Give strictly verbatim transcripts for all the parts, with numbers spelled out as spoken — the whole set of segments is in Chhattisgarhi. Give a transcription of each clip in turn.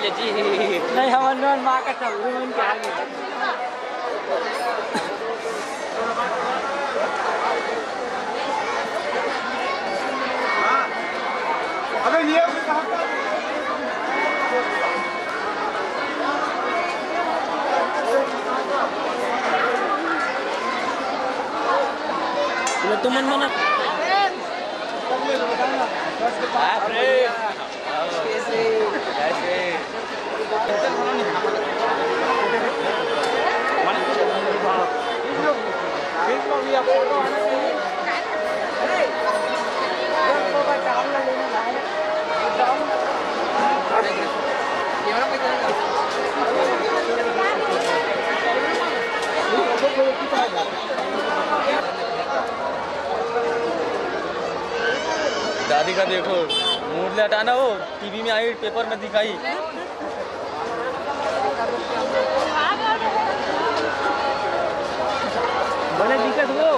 नहीं, हमन मन माँ का चल, मन के आगे। अबे ये तुमन मन बाप रे। दादी का देखो, मूड ले हटाना हो। टीवी में आई, पेपर में दिखाई। बने दिक्कत हो।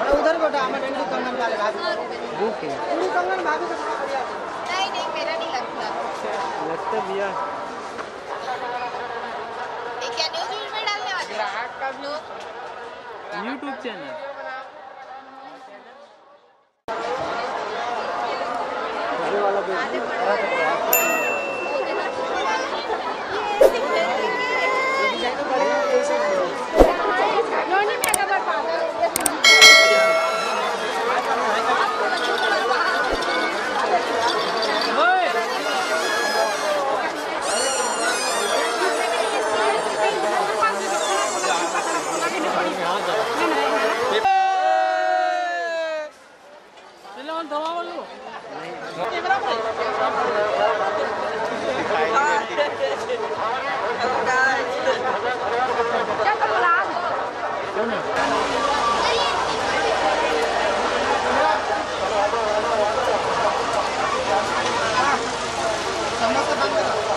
थोड़ा उधर बैठा, हमारे टूटू कंगन वाले भाभी। भूख है। टूटू कंगन भाभी को थोड़ा बढ़िया से। नहीं, नहीं, मेरा नहीं लगता। लगता भैया। ये क्या न्यूज़ व्यूज़ में डालने वाले हो? ग्राहक का भी YouTube चैनल।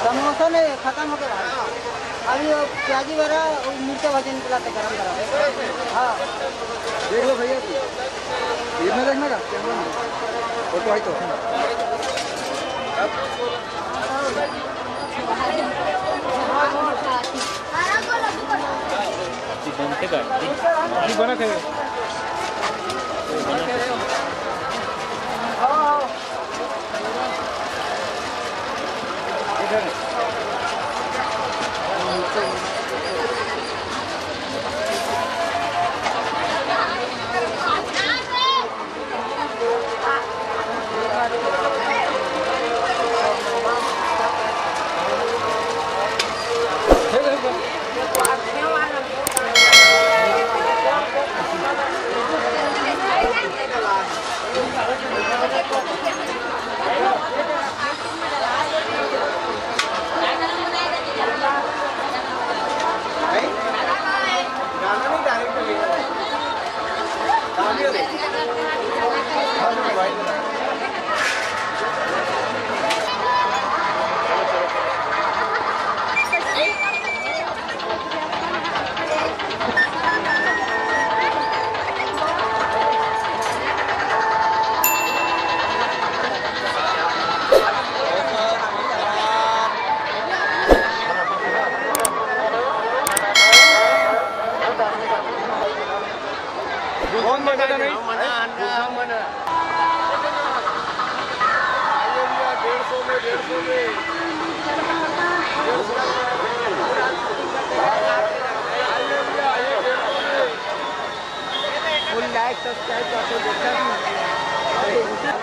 समोसा नहीं, खत्म हो गया। अभी वो प्याजी वड़ा, वो मिर्चा भजी निकला था गरम गरम। हाँ। देख लो भैया जी, ये मैं देखना का कैमरा में। फोटो आई तो। ये बनते काटते। ये बना थे। कौन मना नहीं? डेढ़ सौ में, डेढ़ सौ में। Full like, subscribe करके देखा भी।